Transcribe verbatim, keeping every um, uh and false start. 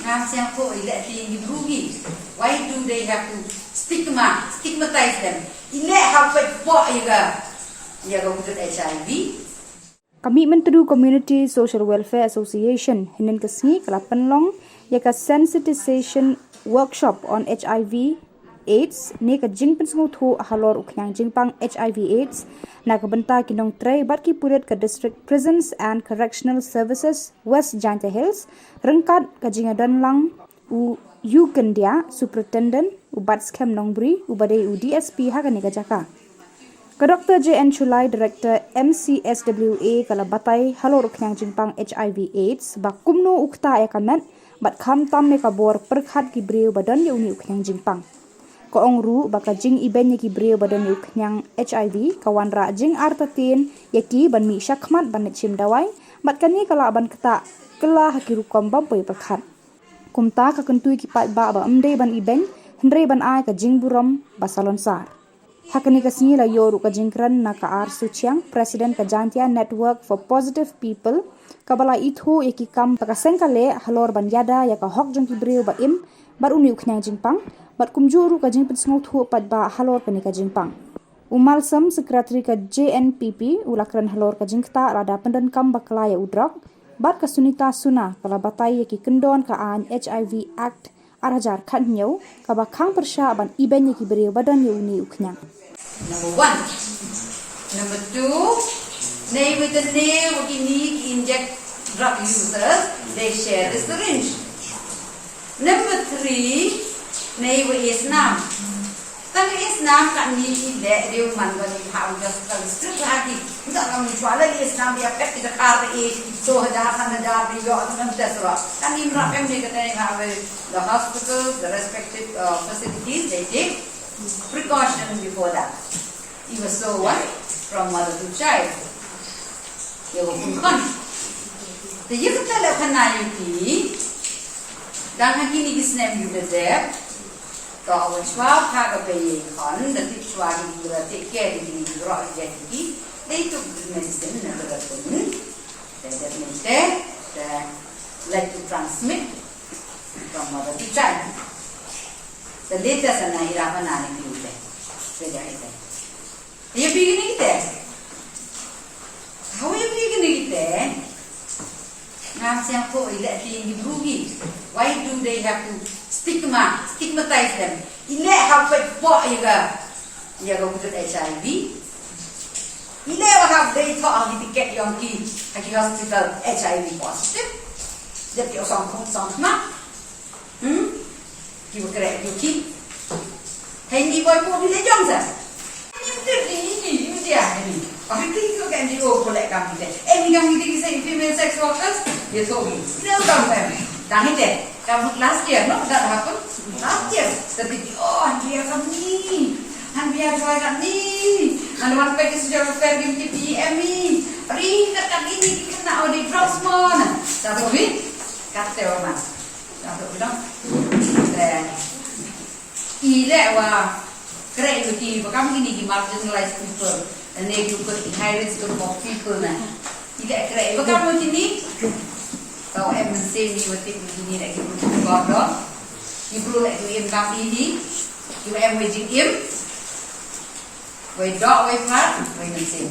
Ngam sngewthuh ïa leh ti ngi bru ngi. Why do they have to stigma, stigmatize them? Ïa leh ha peit poh ïa ka, ïa ka wujud H I V. Ka Mihmyntdu Community Social Welfare Association hynnin ka sngi ka la pynlong ïa ka sensitization workshop on H I V AIDS ne ka jingpynsngewthuh halor u khñiang jingpang H I V AIDS na ka bynta ki nongtrei bad ki pulit ka District Prisons and Correctional Services West Jaintia Hills, ryngkat ka jingïadon lang u U Kyndiah, Superintendent, u Batskhem Nongbri, uba dei u D S P ha kane ka jaka. Ka Doktor J N Shullai, Director M C S W A, ka la batai halor u khñiang jingpang H I V AIDS, ba kumno u ktah ïa ka met, bad khamtam ïa ka bor pyrkhat ki briew ba don ïa une u khñiang jingpang. Ka ong ruh ba ka jingibeiñ ïa ki briew ba don ïa u khñiang H I V ka wanrah jingartatien ïa ki ban mih shakhmat ban leit shim dawai, bad kane ka lah ban ktah kylla ha ki rukom bym poi pyrkhat. Kumta ka kyntu ïa ki paidbah ba ym dei ban ibeiñ, hynrei ban ai ka jingburom ba salonsar. Ha kane ka sngi la ïoh ruh ka jingkren na ka R Suchiang, President ka Jaintia Network for Positive People, kaba la ithuh ïa ki kam ba ka seng ka leh halor ban ïada ïa ka hok jong ki briew ba im bad une u khñiang jingpang, bad kumjuh ruh ka jingpynsngewthuh paidbah halor kane ka jingpang. U Malsem, Secretary ka J N P P, u la kren halor ka jingktah lada pyndonkam bakla ïa u drok, bad ka Sunita Suna ka la batai ïa ki kyndon ka aiñ H I V Act ar hajar khathynñiew, kaba khang pyrshah ban ibeiñ ïa ki briew ba don ïa une u khñiang. Number one. Number two, neiwa kine wa kine ki inject drug users, they share the syringe. Number three, neiwa ïa snam. Tang ïa snam katne i leh dei u man ba ni ha u just tang strip ha ki. Nda kam ni chwa la ïa snam ïa pet ki da kar ïa so hajar san hajar ïa nang test ba. Kan im rap em ne ka teng ha we the hospitals, the respective uh, facilities, they take precaution before that. It was so what? From mother to child. Ïa wa pun khon. Te ïa kata la khana ïa ki. Dang ha kini ki snem ïa ka dep. To wa chwa pha ka bei khon, da tip chwa ki, da tip care ki, ki ro ïa ki. They took the medicine na ka da pun. Te da ni te, te like to transmit from mother to child. Te later sa na ira pa na ni te. Te da ite. Ïa phi kine kite. Hawi ïa phi kine kite. Ngam sngewthuh ïa leh ti ngi bru ngi. Why do they have to stigma, stigmatize them? Ïa leh ha peit poh ïa ka, ïa ka wujud H I V. Ïa leh wa hap dei thoh ha ki tiket yong ki ha ki hospital H I V positive. Dep ki ong song khum song khmat. Hmm? Ki ba kreh ki ki. Hai ni boy ko bi le jong sa. Ni betul ni ni ni ni dia ni. Ah, ti ko kan di o ko le kam ki. Eh, ni kam ki ki sa female sex workers. Ye so ni. Ni kam em. Tang ni te. Kam last year, no? That happened last year. Tapi oh, dia kam ni. Han bia joy kam ni. Han wan pe ki sejak fair ki P M ni. Ri kat kam ni ki kena audit drugs mon. Sa so ni. Kat te wa mas. Ïa, to bilang. Te, i leh wa kreh ïa ki ba kam kine ki marginalized people, ne ki group, high risk group of people ne. I leh kreh ïa ba kam ïa kine. To em mynsiem ïa wa tip ïa kine leh ki group ki kordor. Ki bru leh ki im kam ïa ki. Ki em wa jingim. Wei doh wei phad, wei mynsiem.